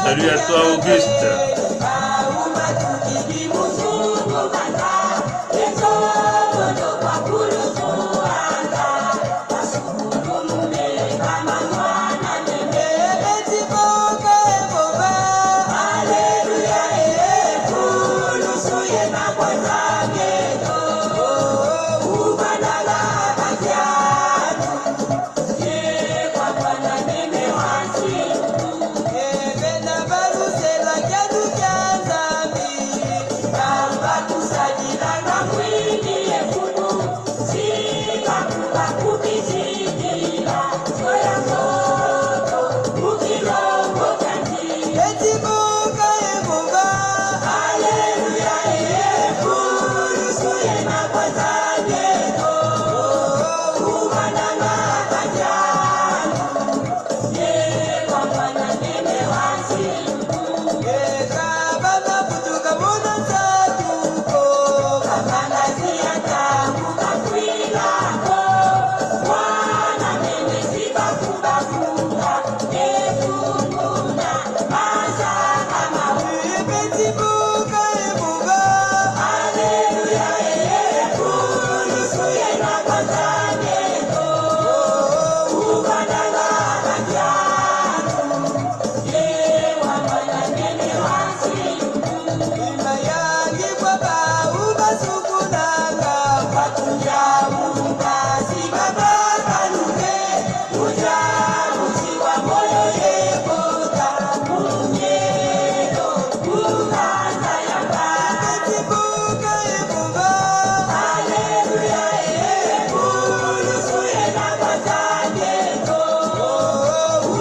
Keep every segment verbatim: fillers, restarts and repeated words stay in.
Salut à toi, Auguste.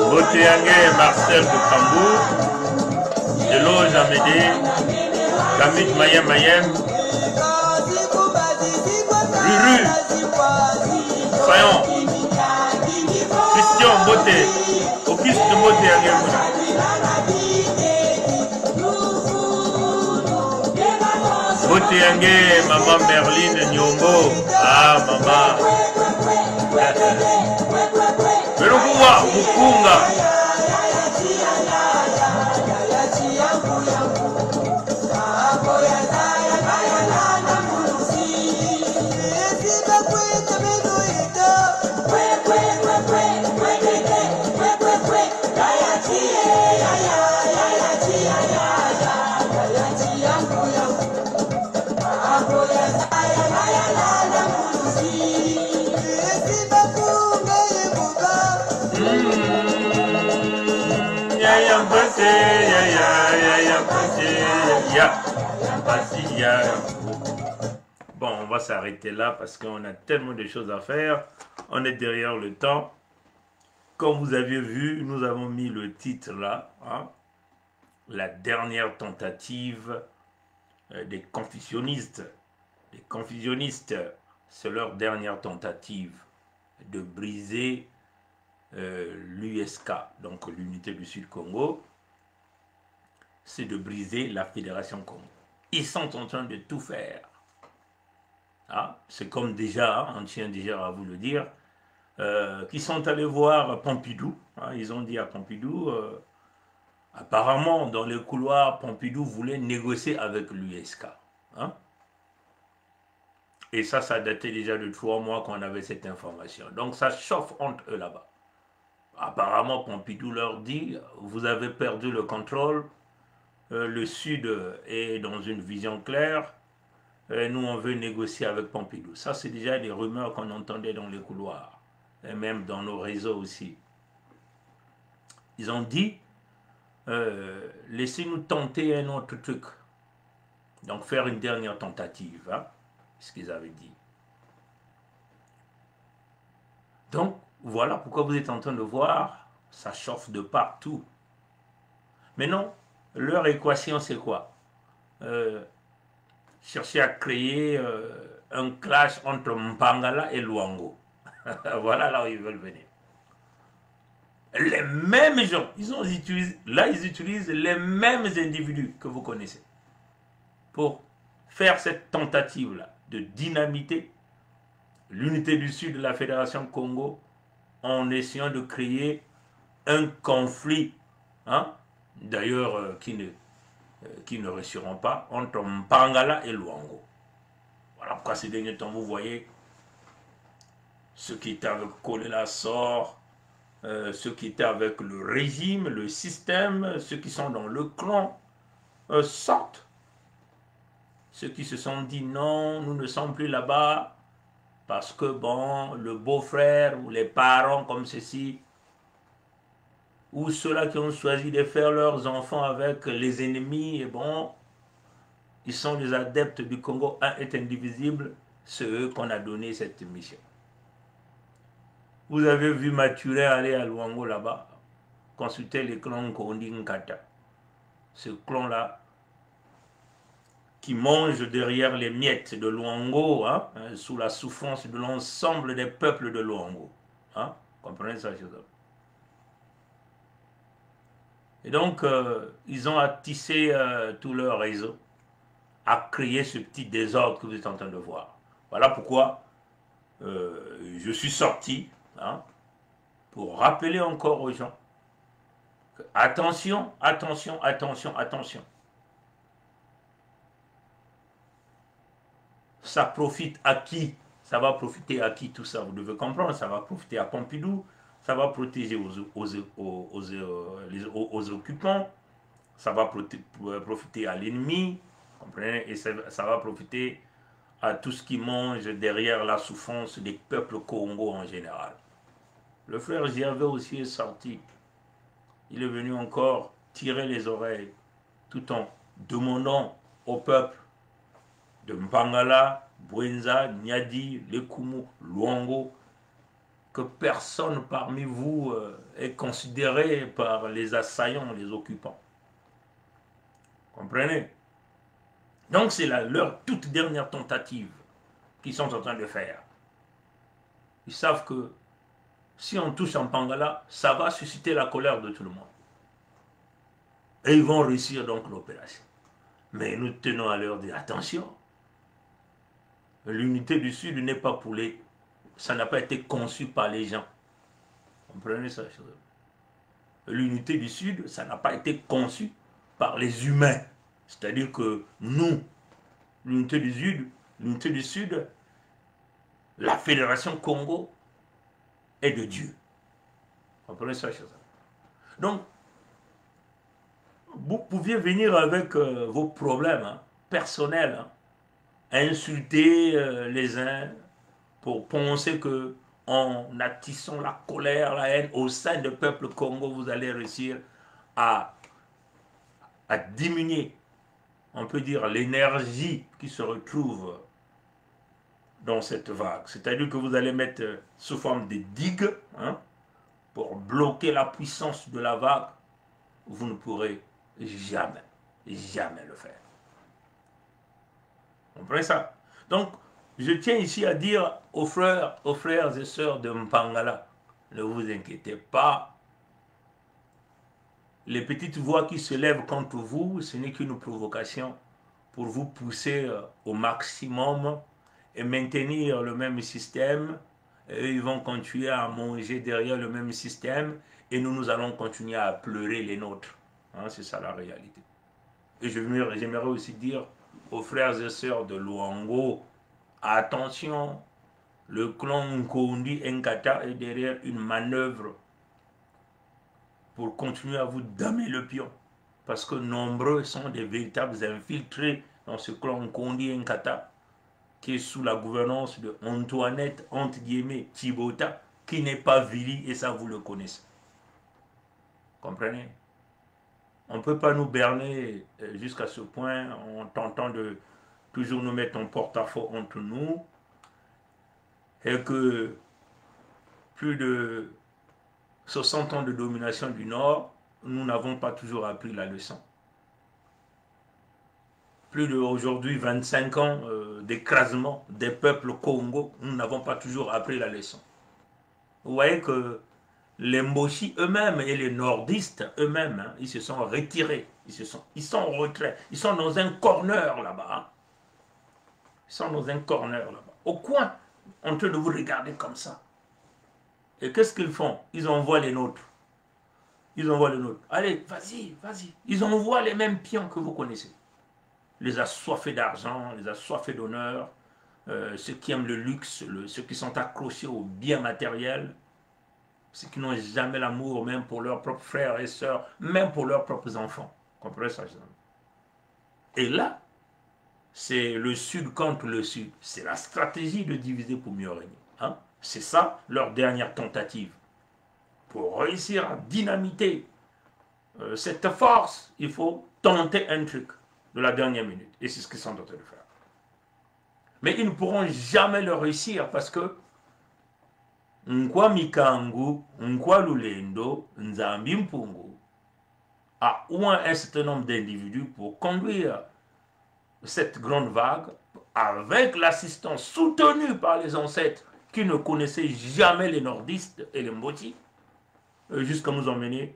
Mbote ya nge Marcel de Kambu, Deloge Amédée, Kamit Mayem Mayem, Ruru, Sayon, Christian mbote, Auguste mbote ya nge muna. Mbote ya nge mama Merline Nyombo. Ah, mama. Belukuwa mukunga. Mm, ya, ya, mpasi, ya, ya, ya, ya, mpasi, ya, ya, mpasi, ya. Bon, on va s'arrêter là parce qu'on a tellement de choses à faire. On est derrière le temps. Comme vous avez vu, nous avons mis le titre là, hein, la dernière tentative, euh, des confusionnistes. Les confusionnistes, c'est leur dernière tentative de briser, euh, l'U S K, donc l'Unité du Sud Kongo. C'est de briser la Fédération Kongo. Ils sont en train de tout faire. Hein, c'est comme déjà, hein, on tient déjà à vous le dire, euh, qu'ils sont allés voir Pompidou, hein, ils ont dit à Pompidou, euh, apparemment, dans les couloirs, Pompidou voulait négocier avec l'U S K, hein. Et ça, ça datait déjà de trois mois qu'on avait cette information. Donc, ça chauffe entre eux là-bas. Apparemment, Pompidou leur dit, vous avez perdu le contrôle, euh, le Sud est dans une vision claire, euh, nous, on veut négocier avec Pompidou. Ça, c'est déjà des rumeurs qu'on entendait dans les couloirs, et même dans nos réseaux aussi. Ils ont dit, euh, laissez-nous tenter un autre truc. Donc, faire une dernière tentative, hein, ce qu'ils avaient dit. Donc, voilà pourquoi vous êtes en train de voir, ça chauffe de partout. Maintenant, leur équation, c'est quoi ? Euh, chercher à créer, euh, un clash entre Mpangala et Luango. Voilà là où ils veulent venir. Les mêmes gens, ils ont utilisé, là, ils utilisent les mêmes individus que vous connaissez pour faire cette tentative-là de dynamiter l'unité du Sud de la Fédération Kongo en essayant de créer un conflit, hein, D'ailleurs, euh, qui ne, euh, qui ne réussiront pas entre Mpangala et Luango. Voilà pourquoi ces derniers temps, vous voyez, ceux qui étaient avec Collet Lassor, euh, ceux qui étaient avec le régime, le système, ceux qui sont dans le clan, euh, sortent. Ceux qui se sont dit : « Non, nous ne sommes plus là-bas, parce que, bon, le beau-frère ou les parents comme ceci, ou ceux-là qui ont choisi de faire leurs enfants avec les ennemis, et bon, ils sont les adeptes du Kongo un est indivisible, c'est eux qu'on a donné cette mission. » Vous avez vu Mathurin aller à Luango là-bas, consulter les clans Nkondi Nkata. Ce clan-là, qui mange derrière les miettes de Luango, hein, euh, sous la souffrance de l'ensemble des peuples de Luango. Hein ? Comprenez ça, chers amis. Et donc, euh, ils ont attissé, euh, tout leur réseau, à créer ce petit désordre que vous êtes en train de voir. Voilà pourquoi, euh, je suis sorti, hein, pour rappeler encore aux gens que attention, attention, attention, attention. Ça profite à qui ? Ça va profiter à qui tout ça ? Vous devez comprendre, ça va profiter à Pompidou, ça va protéger aux, aux, aux, aux, euh, les, aux, aux occupants, ça va proté-, profiter à l'ennemi, comprenez ? Et ça, ça va profiter à tout ce qui mange derrière la souffrance des peuples Kongo en général. Le frère Gervais aussi est sorti. Il est venu encore tirer les oreilles tout en demandant au peuple de Mpangala, Bouenza, Niari, Lékoumou, Luango, que personne parmi vous, euh, est considéré par les assaillants, les occupants. Comprenez ? Donc c'est la, leur toute dernière tentative qu'ils sont en train de faire. Ils savent que si on touche Mpangala, ça va susciter la colère de tout le monde. Et ils vont réussir donc l'opération. Mais nous tenons à leur dire, attention, l'unité du Sud n'est pas pour les, ça n'a pas été conçu par les gens. Comprenez ça, chers amis. L'unité du Sud, ça n'a pas été conçu par les humains. C'est-à-dire que nous, l'unité du Sud, l'unité du Sud, la Fédération Kongo est de Dieu. Comprenez ça, chers amis. Donc, vous pouviez venir avec, euh, vos problèmes, hein, personnels, hein, insulter, euh, les uns pour penser que en attisant la colère, la haine au sein du peuple Kongo, vous allez réussir à, à diminuer, on peut dire, l'énergie qui se retrouve dans cette vague. C'est-à-dire que vous allez mettre sous forme de digue, hein, pour bloquer la puissance de la vague. Vous ne pourrez jamais, jamais le faire. Vous comprenez ça ? Donc, je tiens ici à dire aux frères, aux frères et sœurs de Mpangala, ne vous inquiétez pas. Les petites voix qui se lèvent contre vous, ce n'est qu'une provocation pour vous pousser, euh, au maximum et maintenir le même système. Et eux, ils vont continuer à manger derrière le même système et nous, nous allons continuer à pleurer les nôtres. Hein, c'est ça la réalité. Et je veux, j'aimerais aussi dire aux frères et sœurs de Luango, attention, le clan Nkondi Nkata est derrière une manœuvre pour continuer à vous damer le pion. Parce que nombreux sont des véritables infiltrés dans ce clan Nkondi Nkata, qui est sous la gouvernance de Antoinette, entre guillemets, Tchibota, qui n'est pas Vili, et ça vous le connaissez. Comprenez ? On ne peut pas nous berner, euh, jusqu'à ce point en tentant de toujours nous mettre en porte-à-faux entre nous et que plus de soixante ans de domination du Nord, nous n'avons pas toujours appris la leçon. Plus de, aujourd'hui, vingt-cinq ans, euh, d'écrasement des peuples Kongo, nous n'avons pas toujours appris la leçon. Vous voyez que les Mbochi eux-mêmes et les nordistes eux-mêmes, hein, ils se sont retirés. Ils se sont, ils sont en retrait. Ils sont dans un corner là-bas, hein. Ils sont dans un corner là-bas, au coin, en train de vous regarder comme ça. Et qu'est-ce qu'ils font ? Ils envoient les nôtres. Ils envoient les nôtres. Allez, vas-y, vas-y. Ils envoient les mêmes pions que vous connaissez. Les assoiffés d'argent, les assoiffés d'honneur, euh, ceux qui aiment le luxe, le- ceux qui sont accrochés aux biens matériels, ceux qui n'ont jamais l'amour, même pour leurs propres frères et sœurs, même pour leurs propres enfants. Comprenez ça, chers amis. Et là, c'est le Sud contre le Sud. C'est la stratégie de diviser pour mieux régner. Hein ? C'est ça leur dernière tentative. Pour réussir à dynamiter, euh, cette force, il faut tenter un truc de la dernière minute. Et c'est ce qu'ils sont en train de faire. Mais ils ne pourront jamais le réussir parce que Nkwa Mikangu, Nkwa Lulendo, Nzambi Mpungu a oint un certain nombre d'individus pour conduire cette grande vague avec l'assistance soutenue par les ancêtres qui ne connaissaient jamais les nordistes et les Mbochi, euh, jusqu'à nous emmener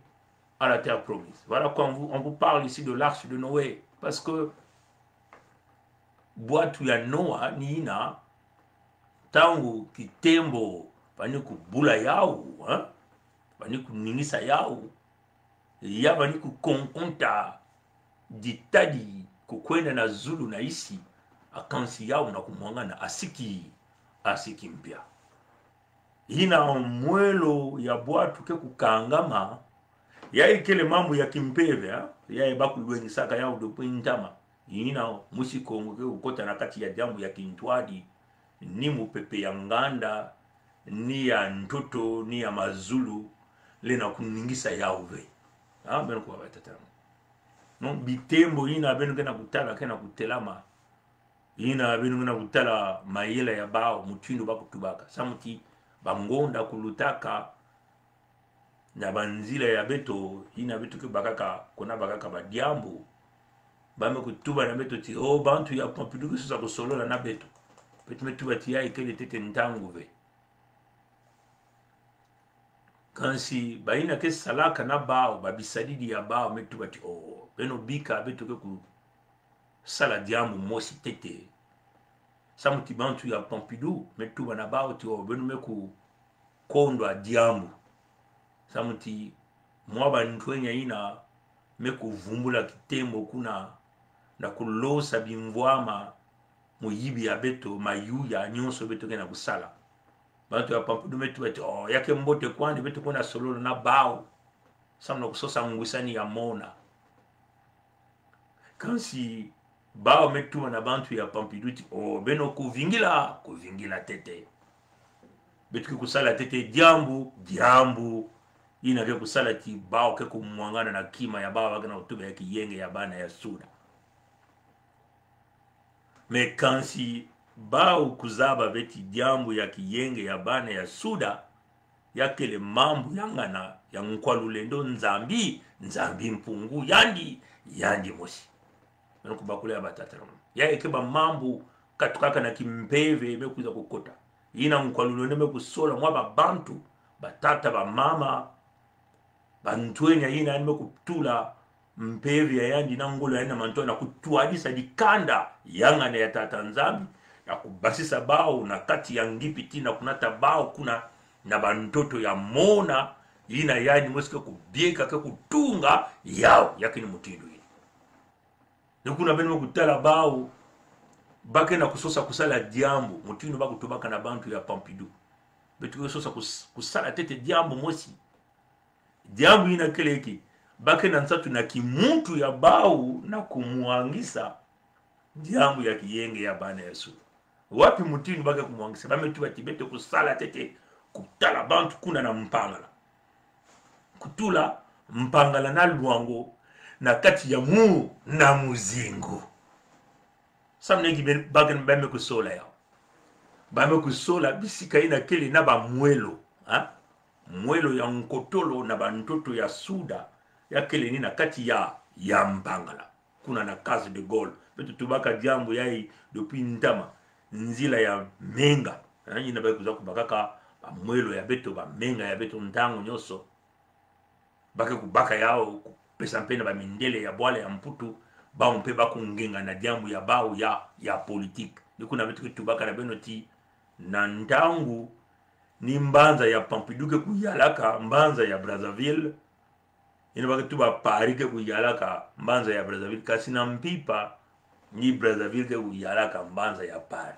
à la terre promise. Voilà quand vous, on vous parle ici de l'arche de Noé. Parce que bwatu ya Noa ni ina, ntangu kitembo bani kubula yau, hein? Bani kuningisa yau, ya bani kukonkonta ditadi kukwenda na zulu na isi, akansi yau na kumwangana, asiki, asiki mpia. Ina mwelo ya bwatu ke kukangama, ya ikele mambu ya kimpeve, ha? Ya e bakulwengisaka yau depuis ntama. Ina mwisi Kongo ke kukota na kati ya diambu ya kintwadi, ni mupepe ya nganda, ni ya ntoto, ni ya mazulu, lenda kuningisa yau ve. Ha, beno kuwa batata. No, bitembo ina beno ke na kutala, ke na kutelama. Ina beno ke na kutala mayela ya bau, mutindu bakutubaka. Samu ti bangonda kulutaka na banzila ya beto, ina beto ke bakaka, kuna bakaka badiambu. Ba me kutuba na beto ti, oh, bantu ya Pompidou ke sosa kusolola na beto. Beto me tuba ti ya ikele tete ntangu ve. Kansi, ba ina ke salaka na bau, babisadidi ya bau, me tuba ti, oh, beno bika beto ke kusala diambu mosi tete. Samu ti bantu ya Pompidou, me tuba na bau ti, oh, beno me kukondwa diambu. Samu ti mwa bantwenya ina me kuvumbula kitembo kuna, na kulosa bimvwama, muyibi ya beto, mayuya nyonso beto ke na kusala. Bantu ya Pompidou me tuba ti, oh, ya ke mbote kwandi beto kwenda solola na bau. Samu na kusosa ngwisani ya mona. Kansi bau me tuba na bantu ya Pompidou ti, oh, beno kuvingila, kuvingila tete. Beto ke kusala tete diambu, diambu ina ke kusala ti bau ke kumwangana na kima ya bau ba ke na kutuba ya kiyenge ya bana ya Suda. Mais kansi bau kuzaba ve ti diambu ya kiyenge ya bana ya Suda, ya kele mambu ya ngana ya Nkwa Lulendo Nzambi, Nzambi Mpungu, yandi, yandi mosi. Beno kubakula ya batata na mama. Ya eke bamambu katukaka na kimpeve me kwiza kukota. Ina Nkwa Lulendo me kusola mwa babantu, batata, bamama, bantwenya ina yandi me kutula mpeve ya yandi na ngolo ya yandi na mantwala na kutwadisa dikanda ya ngana ya Tata Nzambi, na kubasisa bau na kati ya Ngipiti na kunata bau kuna na bantoto ya mona, ina yandi mosi ke kubieka, ke kutunga yau, ya kini mutindu ina. Ni kuna beno me kutala bau, ba ke na kusosa kusala diambu, mutindu bakutubaka na bantu ya Pompidou. Beto ke sosa kus-, kusala tete diambu mosi. Diambu ina kele ki, ba ke na nsatu na kimuntu ya bau na kumwangisa diambu ya kiyenge ya bana ya Suda. Wapi mutindu ba ke kumwangisa? Ba me tuba ti beto kusala tete, kutala bantu kuna na Mpangala. Kutula Mpangala na Loango na kati ya mu na muzingu. Samu na nki be-, ba ke, ba me kusola yau? Ba me kusola bisika ina kele na bamwelo, ha? Mwelo ya nkotolo na bantoto ya Suda, ya kele ni na kati ya, ya Mpangala. Kuna na Case de Gaulle. Beto tubaka diambu yayi depuis ntama. Nzila ya menga. Ha, ina ba kwiza kubakaka bamwelo ya beto, bamenga ya beto ntangu nyonso. Ba ke kubaka yau, kupesa mpe na bamindele ya bwala ya Mputu, bau mpe bakungenga na diambu ya bau ya, ya politique. Ni kuna beto ke tubaka na beno ti, na ntangu ni mbanza ya Pompidou ke kuyalaka, mbanza ya Brazzaville, Yina ba ke tuba Paris ke kuyalaka mbanza ya Brazzaville, kasi na mpimpa ni Brazzaville ke kuyalaka mbanza ya Paris.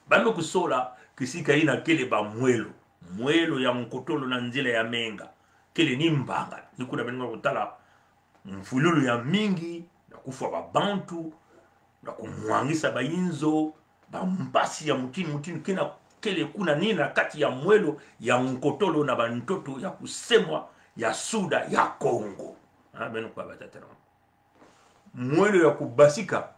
Ba me kusola kisika yina kele ba mwelo. Mwelo ya nkotolo na nzila ya menga. Kele ni mpangala. Ni kuna beno kutala mfululu ya mingi, na kufwa babantu, na kumwangisa bayinzo, bampasi ya mutini mutini, kina kele kuna ni na kati ya mwelo ya nkotolo na bantoto ya kusemwa ya Sud ya Kongo. Ha, beno kuwa batata na mama. Mwelo ya kubasika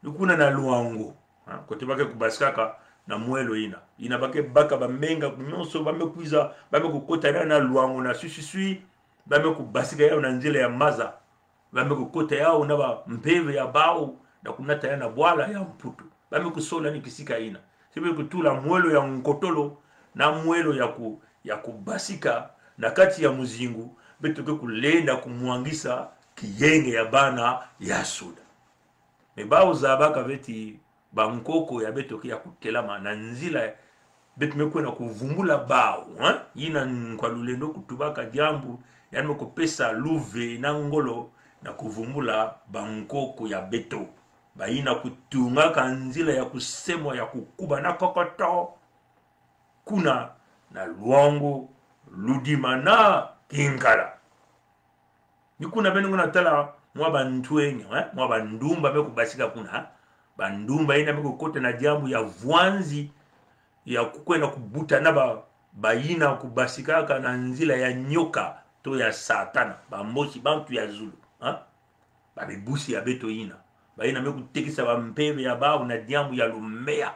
ni kuna na Loango. Ha, kote ba ke kubasikaka na mwelo yina. Yina ba ke baka bamenga nyonso, ba me kwiza, ba me kukota na, na Loango na swiswiswi, ba me kubasika yawu na nzila ya maza. Ba me kukota yawu na bampeve ya bawu, na kunata yawu na bwala ya Mputu. Ba me kusola ni kisika yina. Si beno kutula mwelo ya nkotolo, na mwelo ya ku-, ya kubasika, na kati ya muzingu, beto ke kulenda kumwangisa kiyenge ya bana ya Sud. Mais bawu zabaka ve ti bankoko ya beto ke ya kutelama na nzila beto me kwenda kuvumbula bawu, hein? Yina nkwa lulendo kutubaka diambu, yandi me kupesa luve na ngolo na kuvumbula bankoko ya beto. Bayina kutungaka nzila ya kusemwa ya kukuba na kokoto. Kuna na Loango, Loudima na Kinkala. Ni kuna beno nge na tala mwa bantwenyo, eh? Mwa bandumba me kubasika kuna, eh? Bandumba yina me kukota na diambu ya vwanzi, ya kukwenda kubuta na ba, bayina kubasikaka na nzila ya nyoka, to ya Satana, bambosi, bantu ya zulu, eh? Babibusi ya beto yina. Bayina me kutekisa bampeve ya bawu na diambu ya lumeya.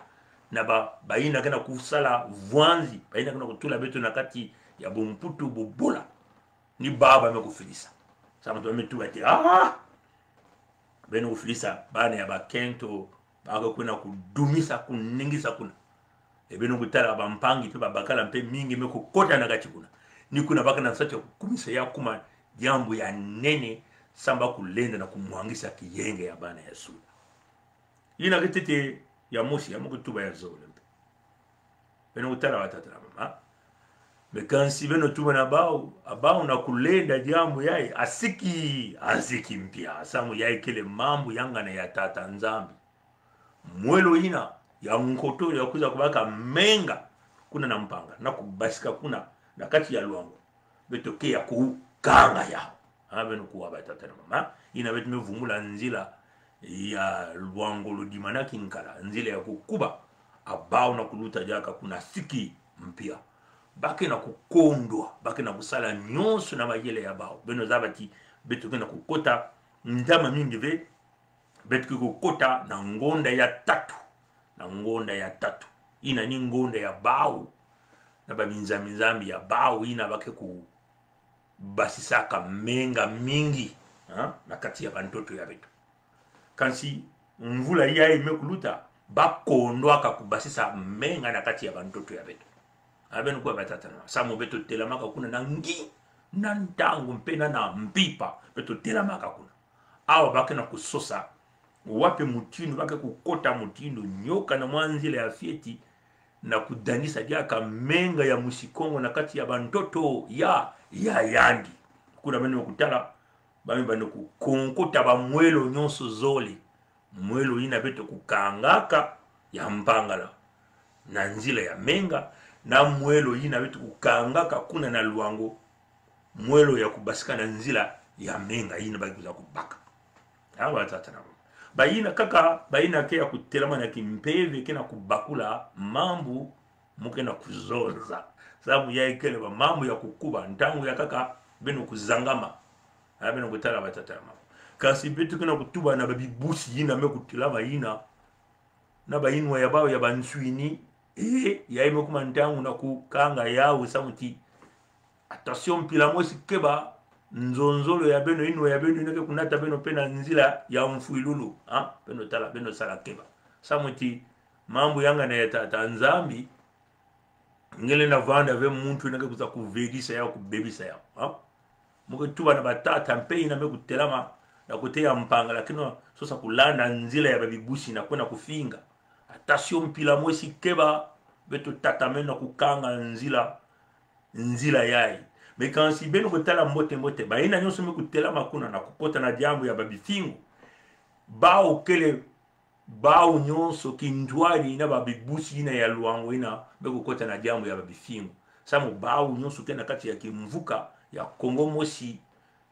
Na ba, bayina ke na kusala vwanzi, bayina ke na kutula beto na kati ya bumputu bubula. Ni bawu ba me kufidisa. Samu beto me tuba ti, ah! Beno kufidisa bana ya bakento, ba ke kwenda kudumisa, kuningisa kuna. E beno kutala bampangi mpe babakala mpe mingi me kukota na kati kuna. Ni kuna ba ke na nsatu ya kukumisa ya kuma diambu ya nene, samu ba kulenda na kumwangisa kiyenge ya bana ya Sud. Yina ke ntete ya mosi, ya me kutuba ya zole mpe. Beno kutala batata na mama. Mais kansi beno tuba na bawu, a bawu na kulenda diambu yayi, asiki, asiki mpia. Samu yayi kele mambu ya ngana ya Tata Nzambi. Mwelo yina ya nkoto ya kwiza kubaka menga kuna na mpanga, na kubasika kuna na kati ya Loango. Beto ke ya kukanga yawu. Ah, beno kuwa batata na mama. Yina beto me vumbula nzila ya Loango, Loudima na Kinkala, nzila ya kukuba. A bawu na kuluta diaka kuna, asiki mpia. Ba ke na kukondwa, ba ke na kusala nyonso na mayele ya bawu. Beno zaba ti beto ke na kukota ntama mingi ve, beto ke kukota na ngonda ya tatu. Na ngonda ya tatu. Yina ni ngonda ya bawu. Na babinzambi-nzambi ya bawu yina ba ke kubasisaka menga mingi, ha? Na kati ya bantoto ya beto. Kansi mvula yayi me kuluta, ba kondwaka kubasisa menga na kati ya bantoto ya beto. Ah, beno kuwa batata na mama. Samu beto telamaka kuna na ngi, na ntangu mpe na, na mpimpa, beto telamaka kuna. Awa ba ke na kusosa wapi mutindu ba ke kukota mutindu nyoka na mwa nzila ya fioti, na kudanisa diaka menga ya mwisi Kongo na kati ya bantoto ya, ya yandi. Kuna beno kutala, ba me banda kukonkota bamwelo nyonso zole. Mwelo yina beto kukangaka ya Mpangala na nzila ya menga, na mwelo yina beto kukangaka kuna na Loango, mwelo ya kubasika na nzila ya menga yina ba ke kwiza kubaka. Awa batata na mama. Bayina kaka, bayina ke ya kutelama na kimpeve, ke na kubakula mambu, mu ke na kuzonza. Samu yayi kele bamambu ya kukuba, ntangu ya nkaka beno kuzangama. Ah, beno kutala batata na mama. Kansi beto ke na kutuba na babibusi yina me kutelama yina, na bayinwa ya bawu ya banswini, eh, yayi me kuma ntangu na kukanga yawu samu ti, attention, mpila mosi keba, nzonzolo ya beno, yinwa ya beno, yina ke kunata beno mpe na nzila ya mfwilulu, ha? Beno tala, beno sala keba. Samu ti mambu ya ngana ya Tata Nzambi, nge lenda vanda ve muntu yina ke kwiza kuvedisa yawu, kubebisa yawu, ha? Mu ke tuba na batata mpe yina me kutelama na kote ya Mpangala, kino sosa kulanda nzila ya babibusi na kwenda kufinga. Attention, mpila mosi keba, beto tatameno na kukanga nzila, nzila yayi. Mais kansi beno kotala mbote-mbote, bayina nyonso me kutelama kuna na kukota na diambu ya babifingu, bawu kele, bawu nyonso, kintwadi na babibusi yina ya luango yina, me kukota na diambu ya babifingu. Samu bawu nyonso ke na kati ya kimvuka ya Kongo mosi,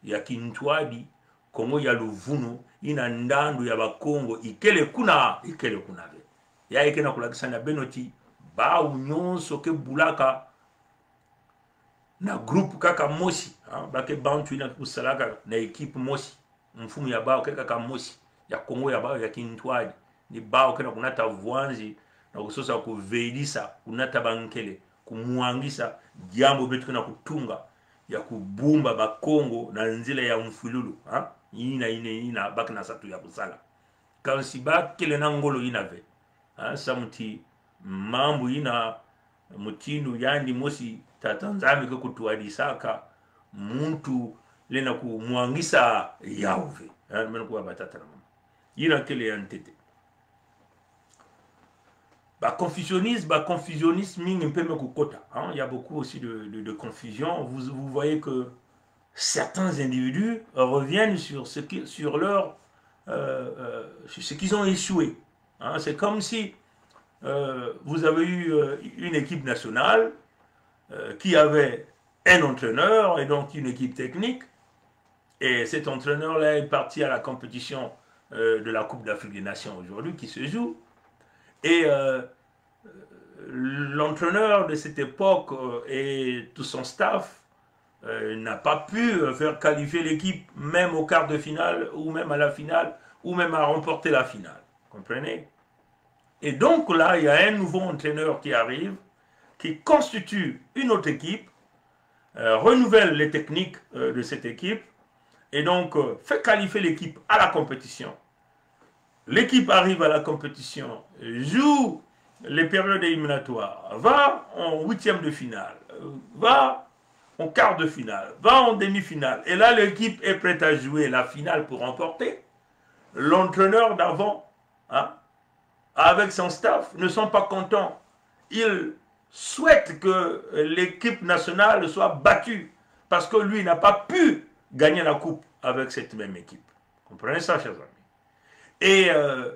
ya kintwadi, Kongo ya luvunu, yina ndandu ya Bakongo ikele kuna, ikele kuna ve. Ya ike na kulakisa na beno ti, bawu nyonso ke bulaka na groupe kaka mosi, hein, ba ke bantu yina kusalaka na équipe mosi. Mfumu ya bawu ke kaka mosi, ya Kongo ya bawu ya kintwadi. Ni bawu ke na kunata vwanzi, na kusosa kuvedisa, kunata bankele, kumwangisa diambu beto ke na kutunga, ya kubumba Bakongo na nzila ya mfululu, hein? Yina, yina, yina, ba ke na satu ya kusala. Kansi ba kele na ngolo yina ve. Hein, samu ti mambu yina mutindu yandi mosi Tata Nzambi ke kutwadisaka, muntu lenda kumwangisa yawu ve. Hein, meno kuwa batata na mama. Yina kele ya ntete. Ba confusionnistes, ba confusionnistes mingi mpe me kukota, hein. Il y a beaucoup aussi de, de, de confusion. Vous, vous voyez que certains individus reviennent sur ce qui, sur leur, euh, euh, sur ce qu'ils ont échoué. Hein, c'est comme si, euh, vous avez eu, euh, une équipe nationale, euh, qui avait un entraîneur et donc une équipe technique. Et cet entraîneur-là est parti à la compétition, euh, de la Coupe d'Afrique des Nations aujourd'hui qui se joue. Et, euh, l'entraîneur de cette époque, euh, et tout son staff, euh, n'a pas pu, euh, faire qualifier l'équipe, même au quart de finale, ou même à la finale, ou même à remporter la finale. Comprenez ? Et donc là, il y a un nouveau entraîneur qui arrive, qui constitue une autre équipe, euh, renouvelle les techniques, euh, de cette équipe, et donc, euh, fait qualifier l'équipe à la compétition. L'équipe arrive à la compétition, joue les périodes éliminatoires, va en huitième de finale, euh, va en quart de finale, va en demi-finale. Et là, l'équipe est prête à jouer la finale pour remporter. L'entraîneur d'avant, hein, avec son staff, ne sont pas contents. Ils souhaitent que l'équipe nationale soit battue parce que lui n'a pas pu gagner la coupe avec cette même équipe. Comprenez ça, chers amis. Et, euh,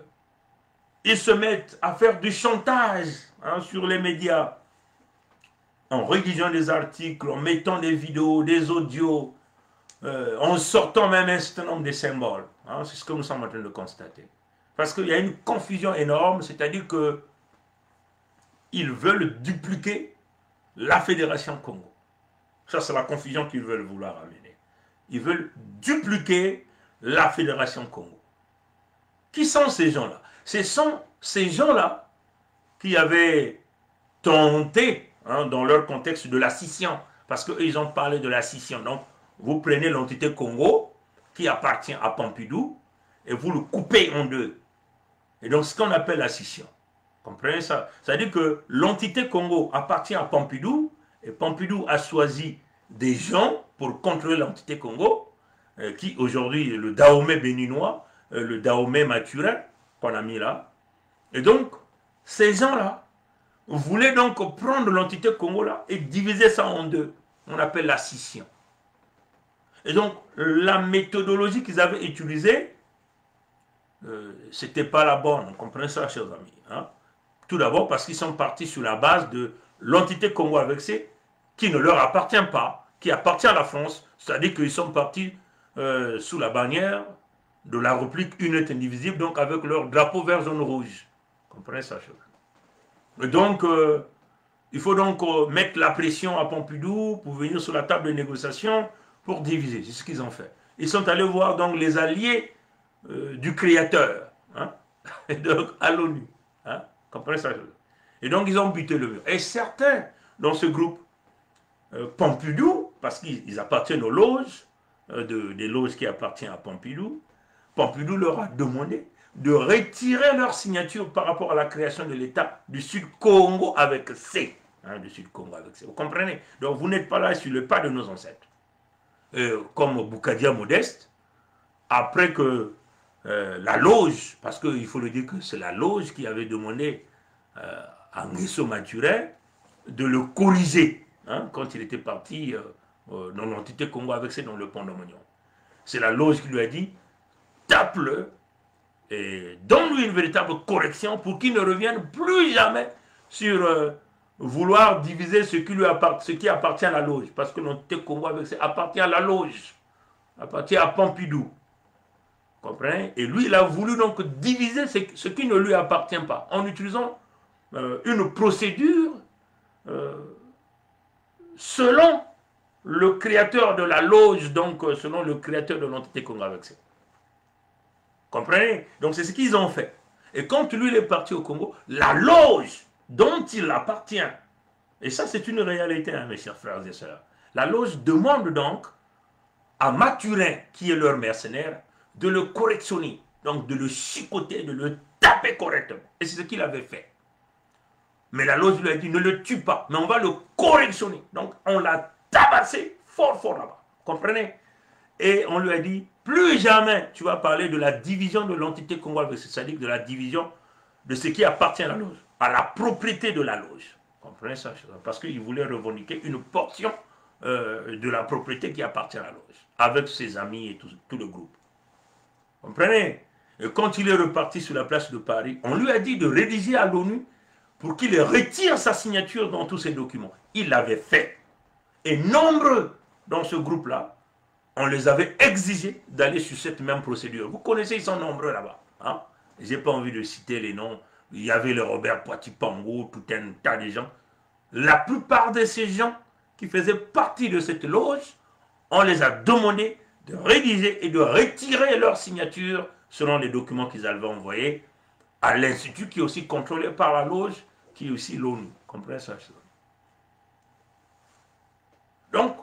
ils se mettent à faire du chantage, hein, sur les médias, en rédigeant des articles, en mettant des vidéos, des audios, euh, en sortant même un certain nombre de symboles, hein. C'est ce que nous sommes en train de constater. Parce qu'il y a une confusion énorme, c'est-à-dire que ils veulent dupliquer la Fédération Kongo. Ça, c'est la confusion qu'ils veulent vouloir amener. Ils veulent dupliquer la Fédération Kongo. Qui sont ces gens-là ? Ce sont ces gens-là qui avaient tenté, hein, dans leur contexte de la scission, parce qu'eux, ils ont parlé de la scission. Donc, vous prenez l'entité Kongo, qui appartient à Pompidou, et vous le coupez en deux. Et donc, ce qu'on appelle la scission. Comprenez ça ? C'est-à-dire que l'entité Kongo appartient à Pompidou, et Pompidou a choisi des gens pour contrôler l'entité Kongo, euh, qui aujourd'hui est le Dahomey béninois, euh, le Dahomey mathurin, qu'on a mis là. Et donc, ces gens-là voulaient donc prendre l'entité Kongo là et diviser ça en deux. On appelle la scission. Et donc, la méthodologie qu'ils avaient utilisée, euh, c'était pas la bonne. Comprenez ça, chers amis, hein ? Tout d'abord parce qu'ils sont partis sur la base de l'entité Kongo avec C, qui ne leur appartient pas, qui appartient à la France, c'est-à-dire qu'ils sont partis, euh, sous la bannière de la République unie et indivisible, donc avec leur drapeau vert, jaune, rouge. Comprenez ça, chers amis. Et donc, euh, il faut donc, euh, mettre la pression à Pompidou pour venir sur la table de négociation pour diviser. C'est ce qu'ils ont fait. Ils sont allés voir donc les alliés, euh, du créateur, hein, et donc à l'ONU. Hein, comprenez ça ? Et donc, ils ont buté le mur. Et certains dans ce groupe, euh, Pompidou, parce qu'ils, ils appartiennent aux loges, euh, de, des loges qui appartiennent à Pompidou, Pompidou leur a demandé de retirer leur signature par rapport à la création de l'État du Sud Kongo avec C. Hein, du Sud Kongo avec C. Vous comprenez ? Donc, vous n'êtes pas là sur le pas de nos ancêtres. Euh, comme Boukadia Modeste, après que, euh, la loge, parce qu'il faut le dire que c'est la loge qui avait demandé, euh, à Nguesso Mathurin de le corriger, hein, quand il était parti, euh, euh, dans l'entité Kongo avec Sé dans le pont Dominion. C'est la loge qui lui a dit, tape-le et donne-lui une véritable correction pour qu'il ne revienne plus jamais sur, euh, vouloir diviser ce qui lui appart-, ce qui appartient à la loge. Parce que l'entité Kongo avec Sé appartient à la loge, appartient à Pompidou. Comprenez ? Et lui, il a voulu donc diviser ce, ce qui ne lui appartient pas en utilisant, euh, une procédure, euh, selon le créateur de la loge, donc, euh, selon le créateur de l'entité Kongo avec Sé. Comprenez ? Donc c'est ce qu'ils ont fait. Et quand lui, il est parti au Congo, la loge dont il appartient, et ça c'est une réalité, hein, mes chers frères et sœurs, la loge demande donc à Mathurin, qui est leur mercenaire, de le correctionner, donc de le chicoter, de le taper correctement. Et c'est ce qu'il avait fait. Mais la loge lui a dit, ne le tue pas, mais on va le correctionner. Donc on l'a tabassé fort, fort là-bas. Comprenez ? Et on lui a dit, plus jamais tu vas parler de la division de l'entité Kongo avec Sé, c'est-à-dire de la division de ce qui appartient à la loge, à la propriété de la loge. Comprenez ça ? Parce qu'il voulait revendiquer une portion, euh, de la propriété qui appartient à la loge, avec ses amis et tout, tout le groupe. Comprenez ? Et quand il est reparti sur la place de Paris, on lui a dit de rédiger à l'ONU pour qu'il retire sa signature dans tous ses documents. Il l'avait fait. Et nombreux dans ce groupe-là, on les avait exigés d'aller sur cette même procédure. Vous connaissez, ils sont nombreux là-bas, hein ? J'ai pas envie de citer les noms. Il y avait le Robert Poitipango, tout un tas de gens. La plupart de ces gens qui faisaient partie de cette loge, on les a demandé de rédiger et de retirer leur signature selon les documents qu'ils avaient envoyés à l'institut qui est aussi contrôlé par la loge, qui est aussi l'ONU. Comprenez ça ? Donc,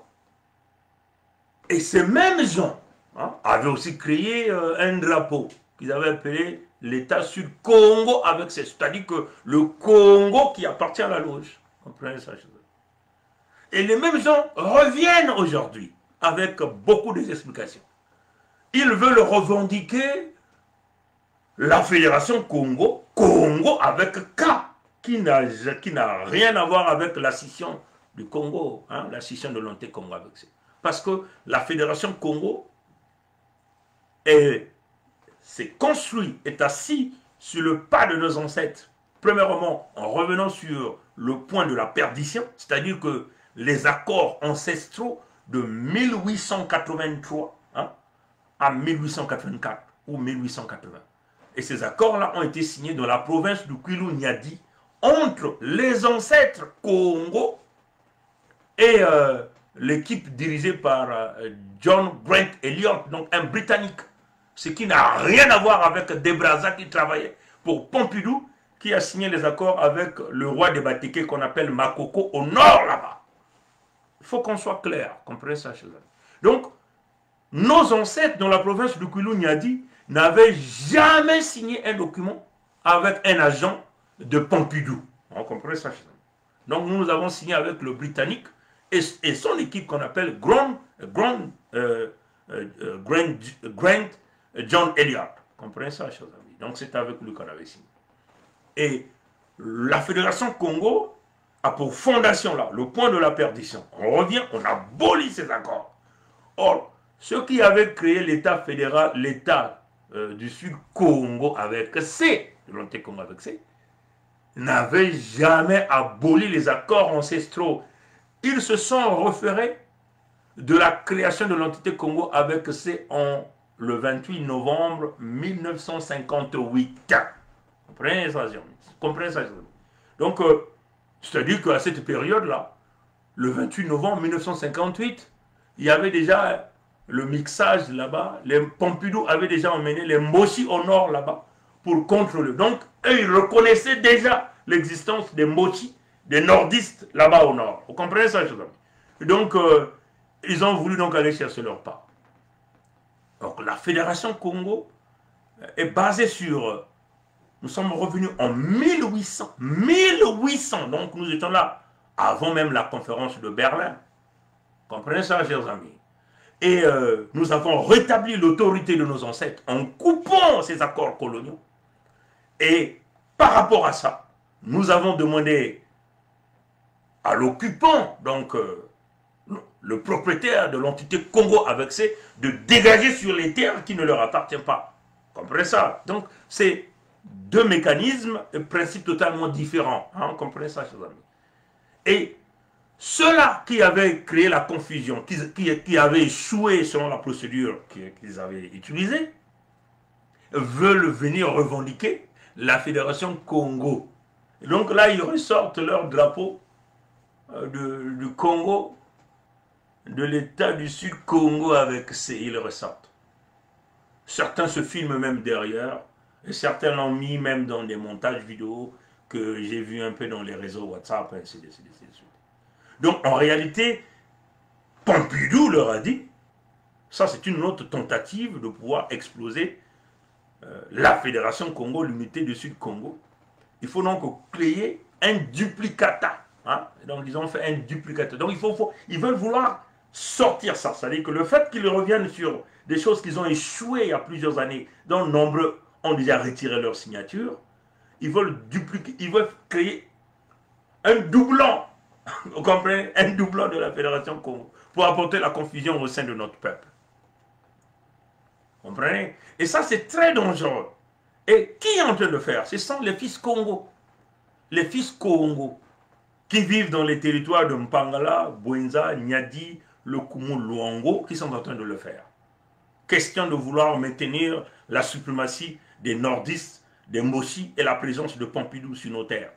et ces mêmes gens, hein, avaient aussi créé, euh, un drapeau qu'ils avaient appelé l'État Sud Kongo avec Sé, c'est-à-dire que le Congo qui appartient à la loge. Comprenez ça ? Et les mêmes gens reviennent aujourd'hui avec beaucoup d'explications. Ils veulent revendiquer la fédération Kongo, Kongo avec K, qui n'a, qui n'a rien à voir avec la scission du Kongo, hein, la scission de l'entité Kongo avec Sé. Parce que la fédération Kongo est, s'est construite, est assise sur le pas de nos ancêtres. Premièrement, en revenant sur le point de la perdition, c'est-à-dire que les accords ancestraux de mille huit cent quatre-vingt-trois, hein, à mille huit cent quatre-vingt-quatre ou mille huit cent quatre-vingts. Et ces accords-là ont été signés dans la province du Kwilu-Niari entre les ancêtres Kongo et, euh, l'équipe dirigée par, euh, John Grant Elliott, donc un Britannique, ce qui n'a rien à voir avec De Brazza qui travaillait pour Pompidou, qui a signé les accords avec le roi des Bateke qu'on appelle Makoko au nord là-bas. Il faut qu'on soit clair, comprenez ça, chers amis. Donc, nos ancêtres dans la province du Kwilu-Niari n'avaient jamais signé un document avec un agent de Pompidou. On comprend ça, chers amis. Donc nous, nous avons signé avec le Britannique et, et son équipe qu'on appelle Grand, Grand, euh, euh, euh, Grand, Grand John Elliott. Comprenez ça, chers amis. Donc c'est avec lui qu'on avait signé. Et la Fédération Kongo a pour fondation là, le point de la perdition. On revient, on abolit ces accords. Or, ceux qui avaient créé l'État fédéral, l'État, euh, du Sud Kongo avec Sé, de l'entité Kongo avec Sé, n'avaient jamais aboli les accords ancestraux. Ils se sont référés de la création de l'entité Kongo avec Sé en le vingt-huit novembre mille neuf cent cinquante-huit. Comprenez ça, chers amis. Comprenez ça, chers amis. Donc, euh, c'est-à-dire qu'à cette période-là, le vingt-huit novembre mille neuf cent cinquante-huit, il y avait déjà le mixage là-bas. Les Pompidou avaient déjà emmené les Mbochi au nord là-bas pour contrôler. Donc, eux, ils reconnaissaient déjà l'existence des Mbochi, des nordistes là-bas au nord. Vous comprenez ça, chers amis ? Donc, euh, ils ont voulu donc aller chercher leur part. Donc la Fédération Kongo, euh, est basée sur, euh, nous sommes revenus en mille huit cents, mille huit cents, donc nous étions là avant même la conférence de Berlin. Comprenez ça, chers amis. Et, euh, nous avons rétabli l'autorité de nos ancêtres en coupant ces accords coloniaux. Et par rapport à ça, nous avons demandé à l'occupant, donc, euh, le propriétaire de l'entité Kongo avec C, de dégager sur les terres qui ne leur appartiennent pas. Comprenez ça ? Donc, c'est deux mécanismes et principes totalement différents. Hein, comprenez ça, chers amis. Et ceux-là qui avaient créé la confusion, qui, qui, qui avaient échoué selon la procédure qui- qu'ils avaient utilisée, veulent venir revendiquer la Fédération Kongo. Et donc là, ils ressortent leur drapeau euh, de- du Kongo, de l'État du Sud Kongo avec C, ils ressortent. Certains se filment même derrière, et certains l'ont mis même dans des montages vidéo que j'ai vu un peu dans les réseaux WhatsApp, ainsi de suite, ainsi de suite. Donc en réalité, Pompidou leur a dit, ça c'est une autre tentative de pouvoir exploser euh, la Fédération Kongo, l'unité du Sud Kongo. Il faut donc créer un duplicata. Hein ? Donc, ils ont fait un duplicata. Donc, il faut, faut- ils veulent vouloir sortir ça. C'est-à-dire que le fait qu'ils reviennent sur des choses qu'ils ont échoué il y a plusieurs années, dont nombreux ont déjà retiré leur signature, ils veulent dupliquer, ils veulent créer un doublon. Vous comprenez ? Un doublon de la Fédération Kongo pour apporter la confusion au sein de notre peuple. Comprenez ? Et ça, c'est très dangereux. Et qui est en train de faire ? Ce sont les fils Kongo. Les fils Kongo qui vivent dans les territoires de Mpangala, Bouenza, Niari, Lékoumou, Loango, qui sont en train de le faire. Question de vouloir maintenir la suprématie des nordistes, des Mbochi et la présence de Pompidou sur nos terres.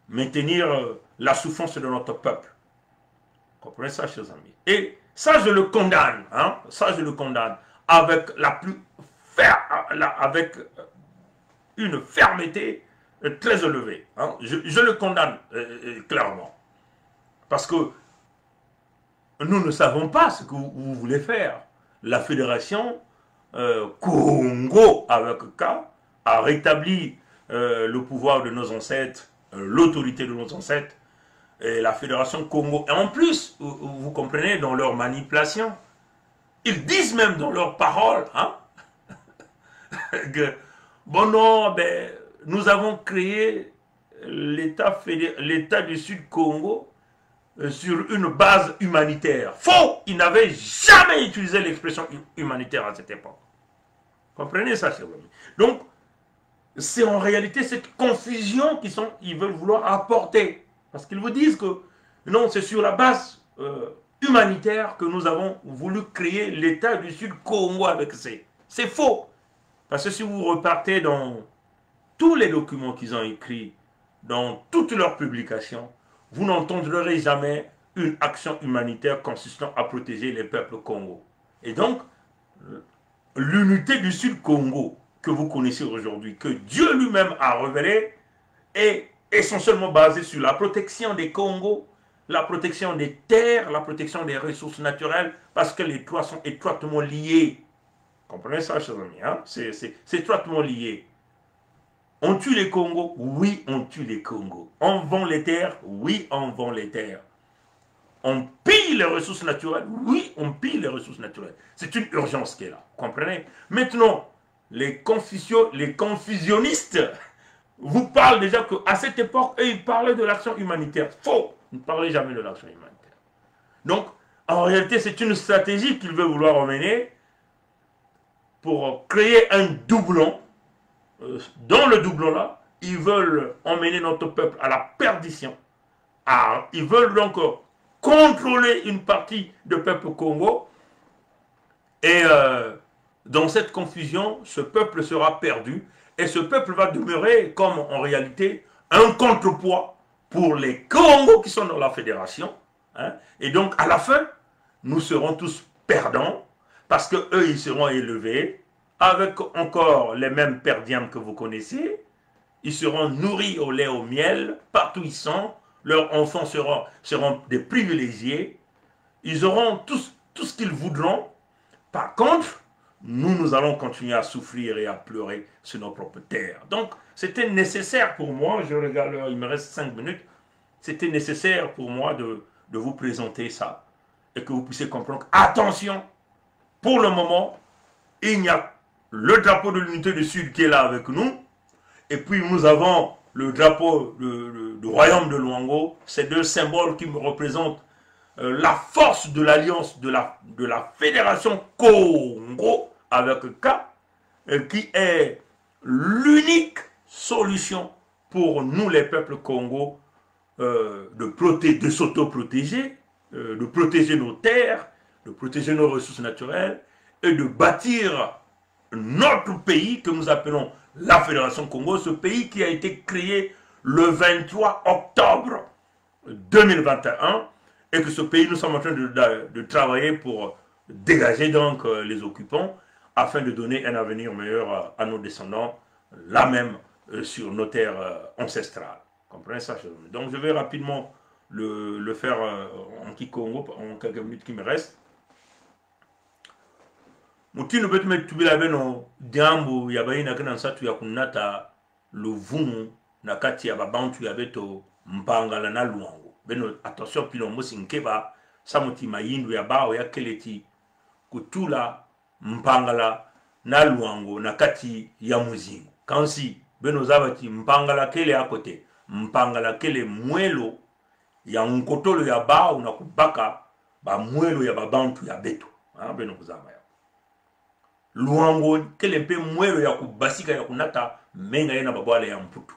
Maintenir euh, la souffrance de notre peuple. Comprenez ça, chers amis. Et ça, je le condamne, hein, ça, je le condamne avec la plus fer- la- avec euh, une fermeté euh, très élevée, hein. Je, je le condamne euh, euh, clairement. Parce que nous ne savons pas ce que vous, vous voulez faire. La fédération euh, Kongo avec K a rétabli euh, le pouvoir de nos ancêtres, euh, l'autorité de nos ancêtres, et la fédération Kongo. Et en plus, vous, vous comprenez, dans leur manipulation, ils disent même dans leurs paroles, hein, que, bon, non, ben, nous avons créé l'État fédé- l'État du Sud Kongo euh, sur une base humanitaire. Faux ! Ils n'avaient jamais utilisé l'expression hu- humanitaire à cette époque. Comprenez ça, chers amis. Donc, c'est en réalité cette confusion qu'ils sont, ils veulent vouloir apporter. Parce qu'ils vous disent que non, c'est sur la base euh, humanitaire que nous avons voulu créer l'État du Sud Kongo avec C. C'est faux. Parce que si vous repartez dans tous les documents qu'ils ont écrits, dans toutes leurs publications, vous n'entendrez jamais une action humanitaire consistant à protéger les peuples Kongo. Et donc, l'unité du Sud Kongo que vous connaissez aujourd'hui, que Dieu lui-même a révélée, est essentiellement basée sur la protection des Kongo, la protection des terres, la protection des ressources naturelles, parce que les trois sont étroitement liés. Comprenez ça, chers amis, hein ? C'est, c'est, c'est étroitement lié. On tue les Kongo ? Oui, on tue les Kongo. On vend les terres ? Oui, on vend les terres. On pille les ressources naturelles ? Oui, on pille les ressources naturelles. C'est une urgence qui est là. Comprenez ? Maintenant, les, confusion- les confusionnistes vous parlent déjà qu'à cette époque, eux, ils parlaient de l'action humanitaire. Faux ! Ils ne parlaient jamais de l'action humanitaire. Donc, en réalité, c'est une stratégie qu'ils veulent vouloir emmener pour créer un doublon. Euh, dans le doublon-là, ils veulent emmener notre peuple à la perdition. Ah, ils veulent donc euh, contrôler une partie de peuple Kongo. Et euh, dans cette confusion, ce peuple sera perdu. Et ce peuple va demeurer comme en réalité un contrepoids pour les Kongo qui sont dans la fédération. Hein ? Et donc, à la fin, nous serons tous perdants parce que eux, ils seront élevés avec encore les mêmes per diem que vous connaissez. Ils seront nourris au lait, au miel, partout où ils sont. Leurs enfants seront, seront des privilégiés. Ils auront tout, tout ce qu'ils voudront. Par contre, nous, nous allons continuer à souffrir et à pleurer sur nos propres terres. Donc, c'était nécessaire pour moi, je regarde l'heure, il me reste cinq minutes, c'était nécessaire pour moi de, de vous présenter ça et que vous puissiez comprendre. Attention, pour le moment, il y a le drapeau de l'unité du Sud qui est là avec nous, et puis nous avons le drapeau de- de- du royaume de Loango, ces deux symboles qui me représentent euh, la force de l'alliance de la, de la Fédération Kongo avec K, euh, qui est l'unique solution pour nous les peuples Kongo, euh, de proté-, de s'autoprotéger, euh, de protéger nos terres, de protéger nos ressources naturelles et de bâtir notre pays que nous appelons la Fédération Kongo, ce pays qui a été créé le vingt-trois octobre deux mille vingt et un et que ce pays, nous sommes en train de, de, de travailler pour dégager donc, euh, les occupants afin de donner un avenir meilleur, euh, à nos descendants, là même, euh, sur nos terres, euh, ancestrales. Comprenez ça, chers amis. Donc, je vais rapidement le, le faire, euh, en kikongo, en quelques minutes qui me restent. Mutindu beto me tubila beno diambu ya bayina ke na nsatu ya kunata luvunu na kati ya babantu ya beto, Mpangala na Loango. Beno attention, mpila mosi nkeba, samu ti mayindu ya bawu ya kele ti kutula Mpangala na Loango na kati ya muzingu. Kansi beno zaba ti Mpangala kele akote, Mpangala kele mwelo ya nkotolo ya bawu na kubaka bamwelo ya babantu ya beto. Ah, beno kuzaba ya. Loango kele mpe mwelo ya kubasika ya kunata menga ye na babwala ya Mputu.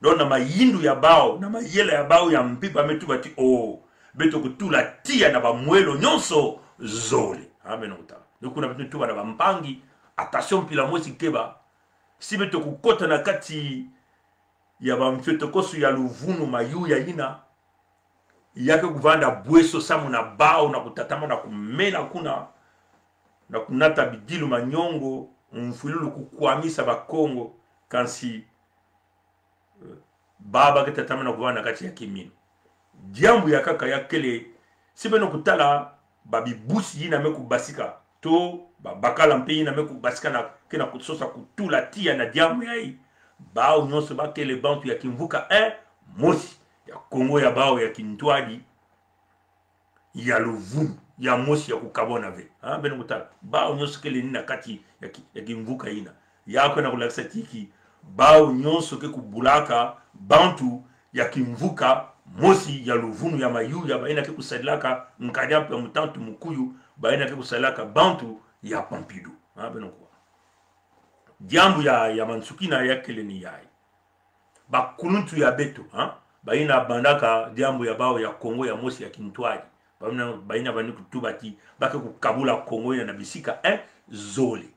Donc na mayindu ya bawu, na mayela ya bawu ya mpimpa me tuba ti o, beto kutula tiya na bamwelo nyonso zole. Ah, beno kutala. Ni kuna beto tuba na bampangi, attention, mpila mosi nkeba. Si beto kukota na kati ya bamfiotokoso ya luvunu, mayu ya yina, ya ke kuvanda bweso samu na bawu na kutatamana kumena kuna, na kunata bidilu, manyongo, mfululu, kukwamisa Bakongo, kansi, eh, bawu ba ke tatamana kuvanda na kati ya kiminu. Diambu ya nkaka ya kele, si beno kutala babibusi yina me kubasika, to babakala mpe yina me kubasika na, ke na kusosa kutula tiya na diambu yayi, bawu nyonso ba kele bantu ya kimvuka, eh, mosi, ya Kongo ya bawu ya kintwadi, ya luvunu, ya mosi ya kukabwana ve. Ah, beno kutala. Bawu nyonso kele ni na kati ya ki-, ya kimvuka yina. Ya kwenda kulakisa ti ki, bawu nyonso ke kubulaka bantu ya kimvuka mosi, ya luvunu, ya mayu, ya bayina ke kusadilaka nkadi ya mpe mutantu mukuyu, bayina ke kusadilaka bantu ya Pompidou. Ah, beno kuwa. Diambu ya, ya mansukina ya kele ni yayi. Bakuluntu ya beto, ha? Bayina bandaka diambu ya bawu ya Kongo ya mosi ya kintwadi. Bayina, bayina bani kutuba ti ba ke kukabula Kongo yina na bisika, eh, zole.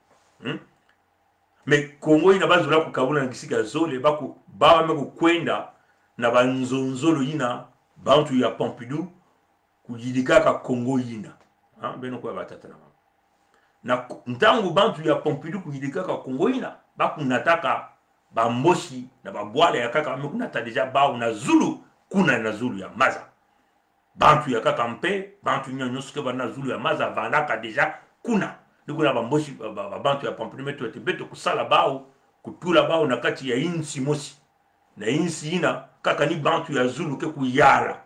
Hmm? Mais Kongo yina ba zola kukabula na bisika zole, ba ku-, bawu me kukwenda na banzonzolo yina bantu ya Pompidou kuyidikaka Kongo yina. Ha? Beno kuwa, batata na mama. Na ku-, ntangu bantu ya Pompidou kuyidikaka Kongo yina, ba kunataka bambosi na babwala ya nkaka, ba me kunata déjà bawu na zulu, kuna na zulu ya maza. Bantu ya nkaka mpe, bantu nyonso ke vanda na zulu ya maza, vandaka déjà kuna. Ni kuna bambosi, ba, ba, ba, bantu ya Pompidou me tuba ti beto kusala bawu, kutula bawu na kati ya insi mosi. Na insi yina, nkaka ni bantu ya zulu ke kuyala.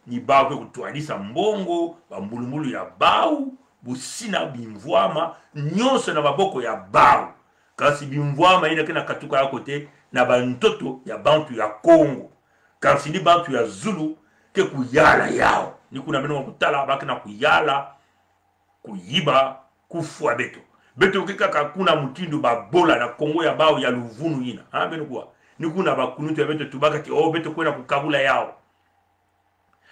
Ni bawu ke kutwadisa mbongo, bambulumbulu ya bawu, busina, bimvwama, nyonso na maboko ya bawu. Kansi bimvwama yina ke na katuka ya kote, na bantoto ya bantu ya Kongo. Kansi ni bantu ya zulu ke kuyala yawu. Ni kuna beno kutala ba ke na kuyala, kuyiba, kufwa beto. Beto ke kaka kuna mutindu babola na Kongo ya bawu ya luvunu yina. Ha, beno kuwa. Ni kuna bakuluntu ya beto tubaka ti, oh, beto kwenda kukabula yawu.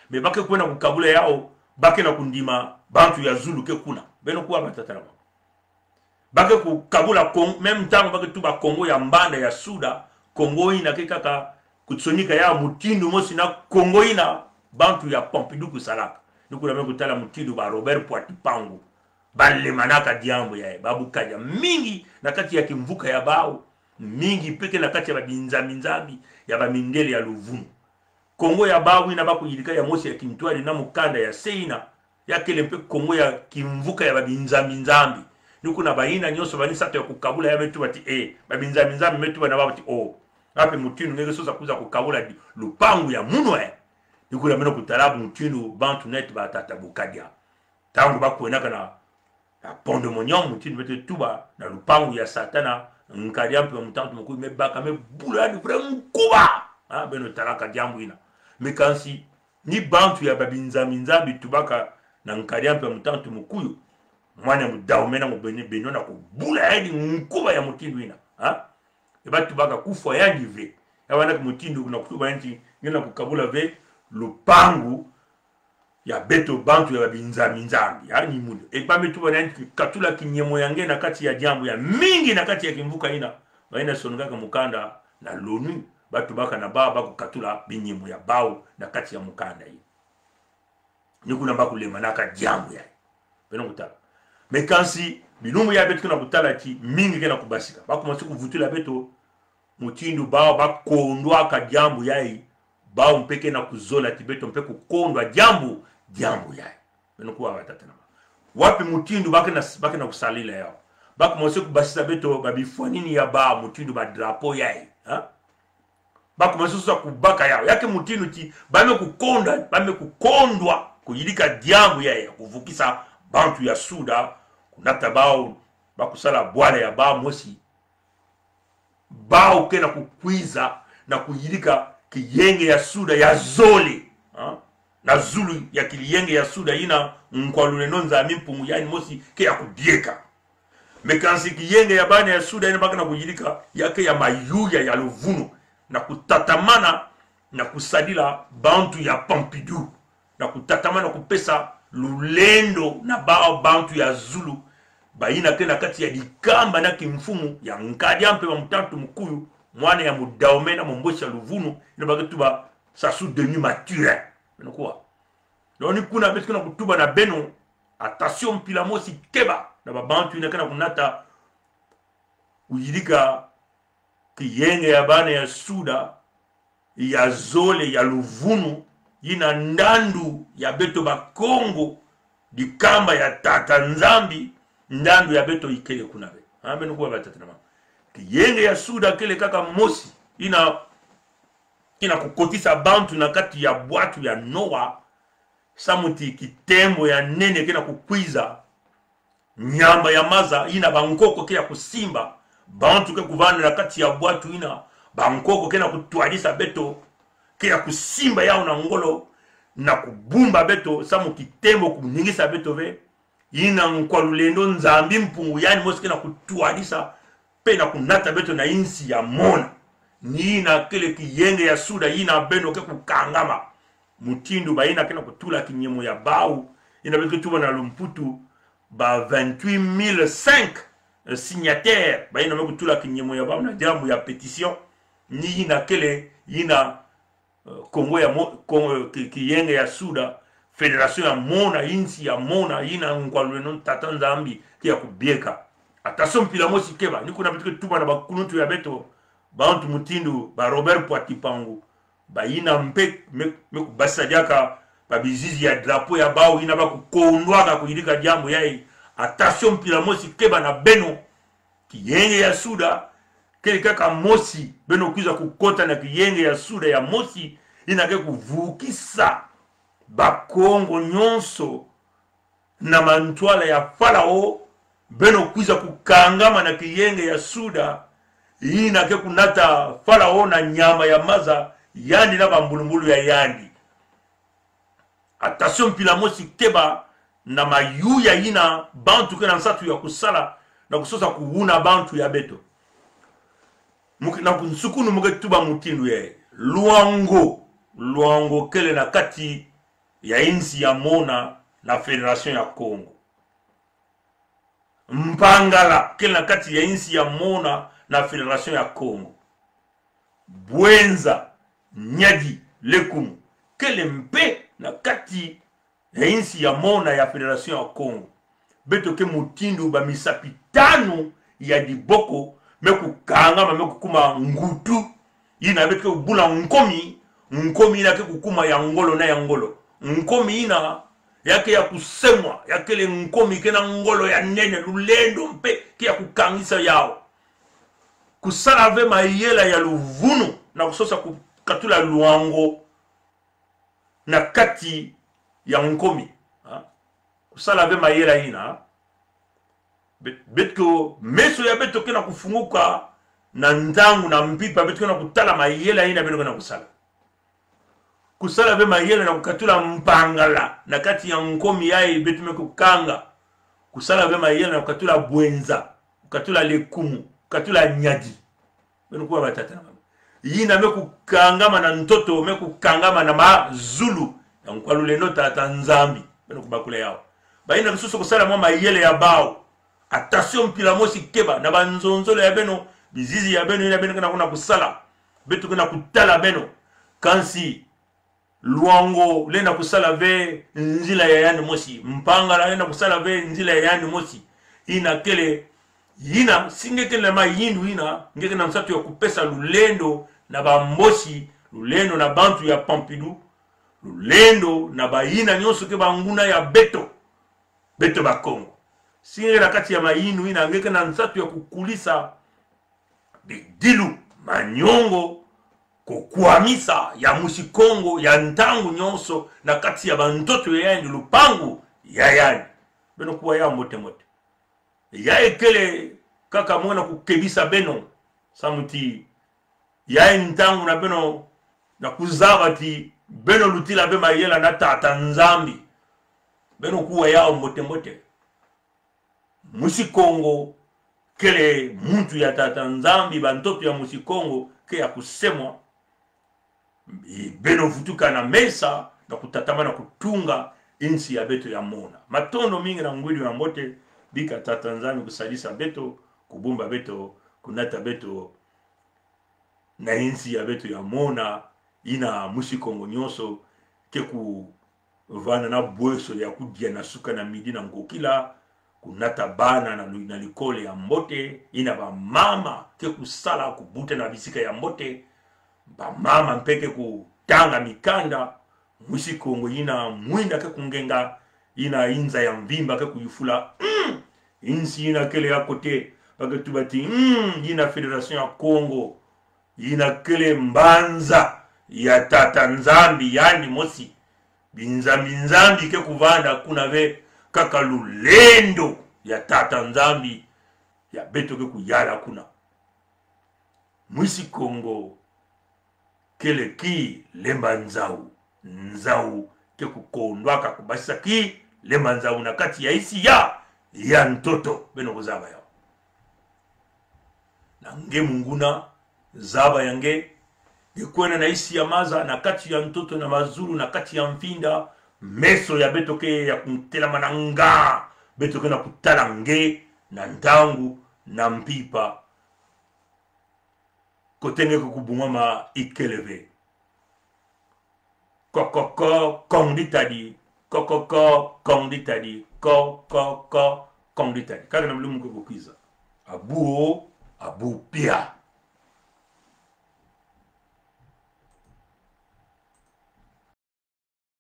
Mais ba ke kwenda kukabula yawu, ba ke na kundima bantu ya zulu ke kuna. Beno kuwa, batata na mama. Ba ke kukabula Kong-, même ntangu ba ke tuba Kongo ya mbanda ya Suda, Kongo yina ke kaka kusonika ya mutindu mosi na Kongo yina bantu ya Pompidou kusalaka. Ni kuna me kutala mutindu ba Robert Poitipangu balemanaka diambu yayi, ba bukadi mingi na kati ya kimvuka ya bawu, mingi mpe ke na kati ya babinzambi-nzambi ya bamindele ya luvunu. Kongo ya bawu yina ba kuyidika ya mosi ya kintwadi na mukanda ya se yina, ya kele mpe Kongo ya kimvuka ya babinzambi-nzambi. Ni kuna bayina nyonso bani nsatu ya kukabula ya me tuba ti, eh, babinzambi-nzambi me tuba na bawu ti, oh, nga mpe mutindu nge ke sosa kwiza kukabula di-, lupangu ya munu, eh. Ni kuna beno kutala mutindu bantu neti batata Bukadia. Ntangu ba kwendaka na, na pandémonium, mutindu beto tuba, na lupangu ya Satana, nkadi ya mpe mutantu mukuyu me baka, me bula ni vrai nkuba. Ha, beno talaka diambu yina. Mais kansi, Ni bantu ya babinzambi-nzambi tubaka na nkadi ya mpemba mutantu mukuyu, mwana ya mudahomena mo beno, beno na kubula yandi nkuba ya mutindu yina. Ha? E batubaka kufwa yandi ve. Ya bana ki mutindu kuna kutuba yandi, ngienda kukabula ve lupangu ya beto bantu ya babinzambi-nzambi. Ha, ni mulo. E ba me tuba na yandi katula kinyemo ya nge na kati ya diambu ya mingi na kati ya kimvuka yina. Bayina sonikaka mukanda na l'ONU, batubaka na bawu bakukatula binyemo ya bawu na kati ya mukanda yina. Ni kuna bakulembanaka diambu yayi. Beno kutala. Mais kansi, bilumbu ya beto ke na kutala ti mingi ke na kubasika. Bakomanse kuvutula beto mutindu bawu bakondwaka diambu yayi, bawu mpe ke na kuzola ti beto mpe kukondwa diambu, diambu yayi. Beno kuwa, batata na mama. Wapi mutindu ba ke na, ba ke na kusalila yawu? Bakomanse kubasisa beto babifwanini ya bawu mutindu badrapeau yayi. Ha? Bakomanse sosa kubaka yawu. Ya ke mutindu ti ba me kukondwa, ba me kukondwa kuyidika diambu yayi ya kuvukisa bantu ya Suda, kunata bawu, bakusala bwala ya bawu mosi. Bawu ke na kukwiza na kuyidika kiyenge ya Suda ya zole, ha? Na zulu ya kiyenge ya Suda yina Nkwa Lulendo Nzambi Mpungu yandi mosi ke ya kubieka. Mais kansi kiyenge ya bana ya Suda yina ba ke na kuyidika, ya ke ya mayuya ya luvunu, na kutatamana na kusadila bantu ya Pompidou, na kutatamana kupesa lulendo na bawu bantu ya zulu, bayina ke na kati ya dikamba na kimfumu ya nkadi ya mpemba mutantu mukuyu, mwana ya mudahomena mo mbosi ya luvunu, yina ba ke tuba Sassou Denis Mathurin. Beno kuwa. Donc ni kuna beto ke na kutuba na beno, attention, mpila mosi keba na babantu yina ke na kunata kuyidika kiyenge ya bana ya Suda ya zole, ya luvunu, yina ndandu ya beto Bakongo, dikamba ya Tata Nzambi, ndandu ya beto ikele kuna ve. Ha, beno kuwa, batata na mama. Kiyenge ya Suda kele kaka mosi yina ke na kukotisa bantu na kati ya bwatu ya Noa, samu ti kitembo ya nene ke na kukwiza. Nyama ya maza yina bankoko ke ya kusimba, bantu ke kuvanda na kati ya bwatu yina, bankoko ke na kutwadisa beto, ke ya kusimba yawu na ngolo, na kubumba beto, samu kitembo kuningisa beto ve. Yina Nkwa Lulendo Nzambi Mpungu yandi mosi ke na kutwadisa, mpe na kunata beto na insi ya mona. Ni yina kele kiyenge ya Suda yina beno ke kukangama. Mutindu bayina ke na kutula kinyemo ya bawu, yina beto ke tuba na lumputu ba vingt-huit mille cinq, eh, signataires, bayina me kutula kinyemo ya bawu na diambu ya pétition. Ni yina kele, yina, eh, Kongo ya mo-, Kongo, eh, ki-, kiyenge ya Suda, fédération ya mona, insi ya mona, yina Nkwa Lulendo Tata Nzambi ke ya kubieka. Attention, mpila mosi keba, ni kuna beto ke tuba na bakuluntu ya beto, bantu mutindu ba Robert Poitiers Mpangu, bayina mpe me, me kubasisa diaka babizizi ya drapeau ya bawu yina ba kukondwaka kuyidika diambu yayi. Attention, mpila mosi keba na beno. Kiyenge ya Suda kele kaka mosi, beno kwiza kukota na kiyenge ya Suda ya mosi, yina ke kuvukisa Bakongo nyonso na mantwala ya Falao, beno kwiza kukangama na kiyenge ya Suda, yina ke kunata Falao na nyama ya maza, yandi na bambulumbulu ya yandi. Attention, mpila mosi keba na mayuya yina bantu ke na nsatu ya kusala, na kusosa kuwuna bantu ya beto. Mu ke, na kunsukunu mu ke tuba mutindu yayi. Loango, Loango kele na kati ya insi ya mona na Fédération ya Kongo. Mpangala kele na kati ya insi ya mona na Fédération ya Kongo. Bouenza, Niari, Lékoumou kele mpe na kati ya insi ya mona ya Fédération ya Kongo. Beto ke mutindu bamisapi tanu ya diboko me kukangama, me kukuma ngutu, yina beto ke kubula nkomi, nkomi yina ke kukuma ya ngolo na ya ngolo. Nkomi yina ya ke ya kusemwa, ya kele nkomi ke na ngolo ya nene, lulendo mpe ke ya kukangisa yawu. Kusala ve mayela ya luvunu na kusosa kukatula Loango na kati ya nkomi. Ha? Kusala ve mayela yina. Bet-, beto, meso ya beto ke na kufunguka na ntangu na mpimpa, beto ke na kutala mayela yina beno ke na kusala. Kusala ve mayele na kukatula mpangala na kati ya nkomi yayi beto me kukanga. Kusala ve mayele na kukatula bwenza, kukatula lekumu, kukatula nyadi. Beno kuwa batata na mama. Yina me kukangama na ntoto, me kukangama na mazulu. Ya nkwa lulendo Tata Nzambi. Beno kubakula yawu. Bayina kasusu kusala mwa mayele ya bawu. Attention, mpila mosi keba na banzonzolo ya beno, bizizi ya beno, yina beno ke na kuna kusala. Beto ke na kutala beno. Kansi, lwango lenda kusala ve nzila ya yandi mosi. Mpangala lenda kusala ve nzila ya yandi mosi. Yina kele, yina, si nge kele na mayindu yina, nge ke na nsatu ya kupesa lulendo na Bamboshi, lulendo na bantu ya Pompidou, lulendo na bayina nyonso ke banguna ya beto, beto Bakongo. Si nge na kati ya mayindu yina, nge ke na nsatu ya kukulisa bidilu, manyongo, kukwamisa ya musi Kongo ya ntangu nyonso na kati ya bantoto ya yandi, lupangu ya yandi. Beno kuwa yawu mbote-mbote. Yayi kele kaka mona kukebisa beno, samu ti yayi ntangu na beno na kuzaba ti beno lutila ve mayela na Tata Nzambi. Beno kuwa yawu mbote-mbote. Musi Kongo kele muntu ya Tata Nzambi, bantoto ya musi Kongo ke ya kusemwa. Beno vutuka na mesa na kutatamana kutunga insi ya beto ya mona. Matondo mingi na ngwilu ya mbote, bika Tata Nzambi kusalisa beto, kubumba beto, kunata beto na insi ya beto ya mona, yina musi Kongo nyonso ke kuvanda na bweso ya kudia na suka, na midi, na ngokila, kunata bana na lu-, na likole ya mbote, yina bamama ke kusala, kubuta na bisika ya mbote, bamama mpe ke kutanga mikanda, musi Kongo yina mwinda ke kungenga, yina inza ya mvimba ke kuyufula. Mm. Insi yina kele ya kote, ba ke tuba ti, mm, yina Fédération ya Kongo, yina kele mbanza ya Tata Nzambi yandi mosi. Binzambi-nzambi ke kuvanda kuna ve, kaka lulendo ya Tata Nzambi ya beto ke kuyala kuna. Musi Kongo kele kilemba nzau. Nzau ke kukondwaka kubasisa kilemba nzau na kati ya insi ya, ya ntoto. Beno kuzaba yawu. Na nge munguna, zaba ya nge, nge kwena na insi ya maza, na kati ya ntoto, na mazulu, na kati ya mfinda, meso ya beto ke ya kutelamana nga, beto ke na kutala nge, na ntangu, na mpimpa. Kote nge ke kubungwama ikele ve. Ko, ko, ko, kong ditadi. Ko, ko, ko, kong ditadi. Ko, ko, ko, kong ditadi. Kaka na mlumu ke kukwiza. Abu o, abu pia.